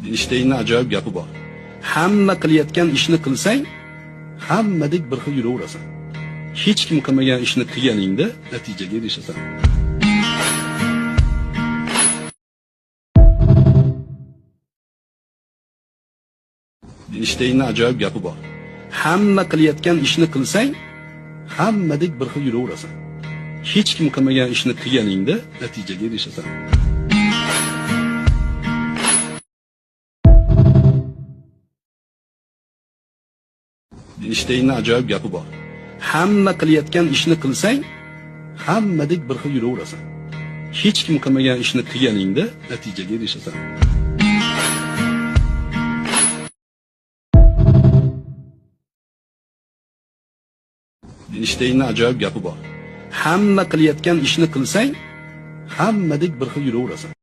Eynshteynni ajoyib gapi bor. Hamma qilayotgan ishni qilsang, hammadek bir xil yuraverasan. Hech kim qilmagan ishni qilganingda natijaga erishasan. Eynshteynni ajoyib gapi bor. Hamma qilayotgan ishni qilsang, hammadek bir xil yuraverasan. Hech kim qilmagan ishni qilganingda natijaga erishasan. Eynshteynni ajoyib gapi bor. Hamma qilayotgan ishni qilsang, hammadek bir xil yuraverasan. Hech kim qilmagan ishni qilganingda natijaga erishasan. Eynshteynni ajoyib gapi bor. Hamma qilayotgan ishni qilsang, hammadek bir xil yuraverasan.